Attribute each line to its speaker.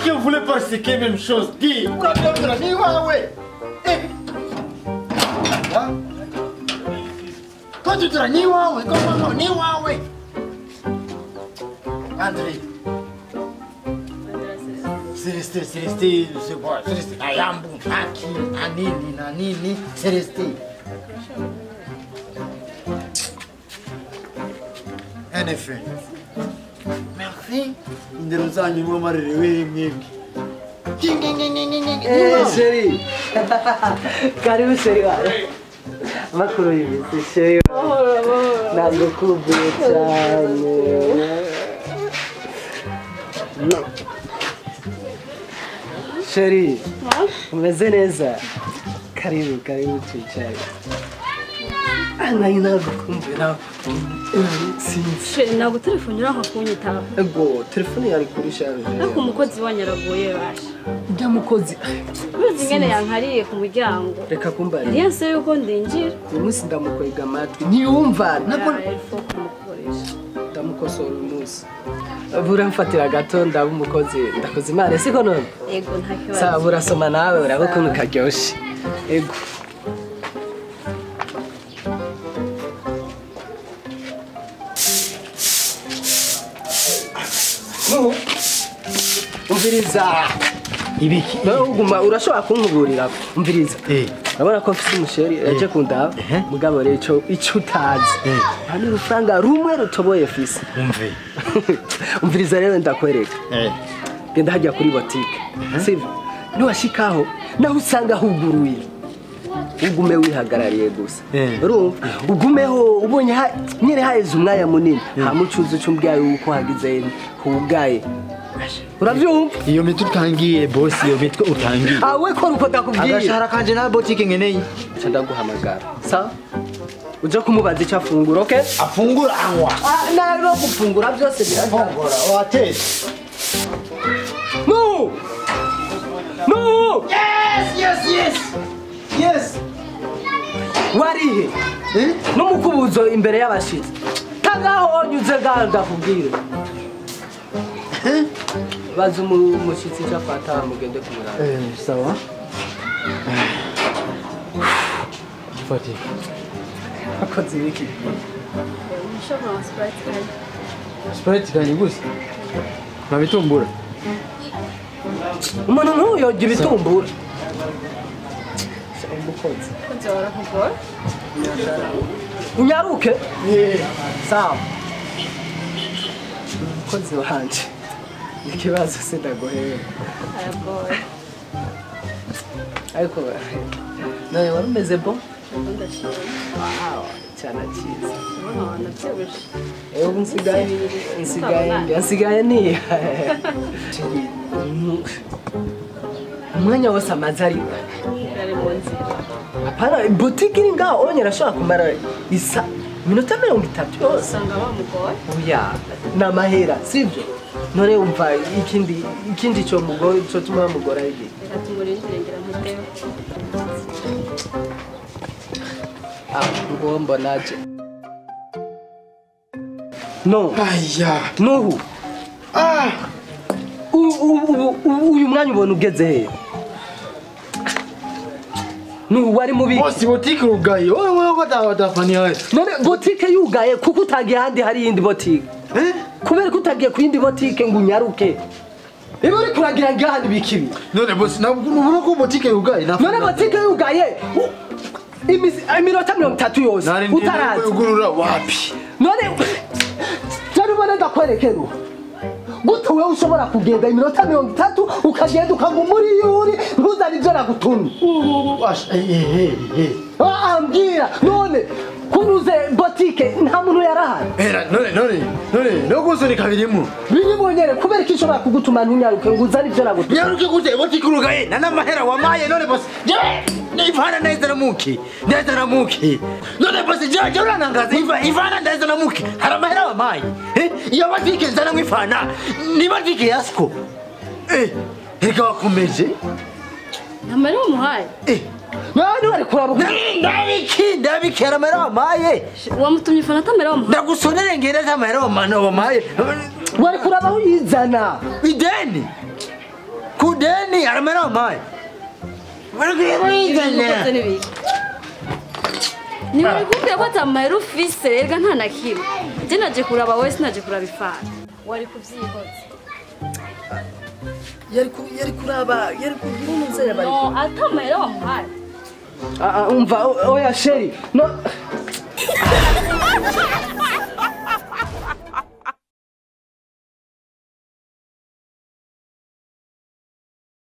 Speaker 1: que vous voulez pratiquer même chose. Dis, quand tu te André. C'est resté, c'est quoi? C'est resté. Ayambu, Aki, Anini, Nanini, c'est resté. En effet. Merci.
Speaker 2: Eh, chérie. Karibu chérie. Makuru y'iminsi chérie. Nagukumbuye cyane. Chérie, umeze neza. Karibu, karibu twicare. Nari nagukumbuye nawe.
Speaker 3: Chérie, ntabwo telefone uraha kunyitaba.
Speaker 2: Ego, telefone yari kuri charge.
Speaker 3: Ariko umukozi wanyu aragoye basha.
Speaker 2: Ujya mukozi.
Speaker 3: Uzi ingene yankariye ku muryango.
Speaker 2: Reka kumbarira.
Speaker 3: Ndiyanse yuko ndinjira.
Speaker 2: Uyu munsi ndamukwega amatwi. Ntiyumva.
Speaker 3: Ntabwo kumukoresha.
Speaker 2: Ndamukosora uyu munsi. Buramfatira gato ndaba umukozi ndakoze Imana siko none.
Speaker 3: Ego nta kibazo.
Speaker 2: Sawa burasoma nawe uraba ukuntu karyoshe. Ego. Umviriza. Ibiki? Uguma urashobora kunkuburira. Umviriza. Urabona ko mfise umusheri yaje kundaba mugabo rero ico utazi. Nta n'urufaranga rumwe rutoboye fise.
Speaker 1: Umve.
Speaker 2: Umviriza rero ndakwereka. Genda hajya kuri boutique. Sivyo? Niwashikaho naho usanga huguruye. Ugume wihagarariye gusa. Urumva? Ugumeho ubonye nyere haheze umwanya munini. Hamucuze ucumbwiye yuko hagize hugaye. Uravyumva?
Speaker 1: Iyo mitwe utangiye boss, iyo mitwe utangiye.
Speaker 2: Awe ko ruko ndakubwiye.
Speaker 1: Agashahara kanje na boutique ngeneye.
Speaker 2: Nca ndaguhamagara. Sa? Uja kumubaza icyo afungura, okay?
Speaker 1: Afungura anywa.
Speaker 2: Ah, naro gufungura byose birafungura.
Speaker 1: Watetse.
Speaker 2: No! No!
Speaker 1: Yes, yes, yes. Yes.
Speaker 2: Warihe? N'umukubuzo imbere y'abashitsi. Tagaho onyuze gaho ndakubwira. Baza umushitsi icyo afata mugende kumuraba.
Speaker 1: Sawa. Fati.
Speaker 2: Akoze ibiki?
Speaker 3: Nshobora Sprite kanye.
Speaker 1: Sprite kanye gusa? Nta bitumbura.
Speaker 2: Umuntu nk'uyu yoga ibitumbura. Umukozi.
Speaker 3: Umukozi wawe arakugora?
Speaker 2: Unyaruke? Sawa. Umukozi wanje. Ikibazo sindaguhera.
Speaker 3: Aragoye.
Speaker 2: Ariko nawe wari umeze bo?
Speaker 3: Ndashimye.
Speaker 2: Wow, cyane cyiza.
Speaker 3: Ubona ndabyibushe.
Speaker 2: Ubu nsigaye ni umwanya wose amaze ari
Speaker 3: mu nzira.
Speaker 2: Apana boutique iri ngaho onye arashobora kumara isa iminota 30 yose.
Speaker 3: Usanga bamugoye.
Speaker 2: Oya, ni amahera sibyo? None umva ikindi cyo mugoye cyo tuma mugora iki?
Speaker 3: Reka tumurindire ngira mpiteho.
Speaker 2: Ah, ngo mbonaje. No.
Speaker 1: Aya.
Speaker 2: Nuhu.
Speaker 1: Ah.
Speaker 2: Uyu mwanya ubona ugeze he? Nuhu wari mubi.
Speaker 1: Bosi boutique ugaye. Wowe ko atafani yawe.
Speaker 2: None boutique yugaye kuko utagiye handi hari yindi boutique. Kubera ko utagiye ku yindi boutique ngo unyaruke. Ibi uri kuragira ngahandi bikibi.
Speaker 1: None bosi nabwo ko boutique yugaye.
Speaker 2: None boutique yugaye. Iminota 30 yose utaraza.
Speaker 1: Ugurura wapi?
Speaker 2: None cyari ubona ndakwerekera. Gute wewe ushobora kugenda iminota 30 ukagenda ukaguma muri yuri ntuzane ibyo nagutumye. Ambwira none kuruze boutique nta muntu yarahari.
Speaker 1: None no gusunika birimo.
Speaker 2: Birimo nyere kubera ko ishobora kugutuma ntunyaruke ngo uzane ibyo nagutumye.
Speaker 1: Nyaruke gute boutique urugaye nana mahera wamaye none boss. Ivana ndazana muki. Ndazana muki. None boss je uranangaza Ivana ndazana muki. Hari amahera wamaye. Iyo boutique nzana mwifana. Ni boutique yasko. Reka wakomeje.
Speaker 3: Amahera wamuhaye?
Speaker 2: None wari kuraba
Speaker 1: ndabiki amahera wamaye.
Speaker 3: Wamutumye ifana atamahera wamuhaye.
Speaker 1: Ndagusonere ngera amahera wamaye.
Speaker 2: Wari kuraba uyizana.
Speaker 1: Ideni. Kudeni aramera wampaye.
Speaker 3: Ukoze n'ibiki? Niba kubwiye ko atamahera ufise erega nta na kimwe. Je naje kuraba wowe sinaje kuraba ifana. Wari kuvyihoza.
Speaker 2: Yari kuraba yari kugira umuzere bari.
Speaker 3: No, atamahera wamuhaye.
Speaker 2: Ah, umva oya sheri. No.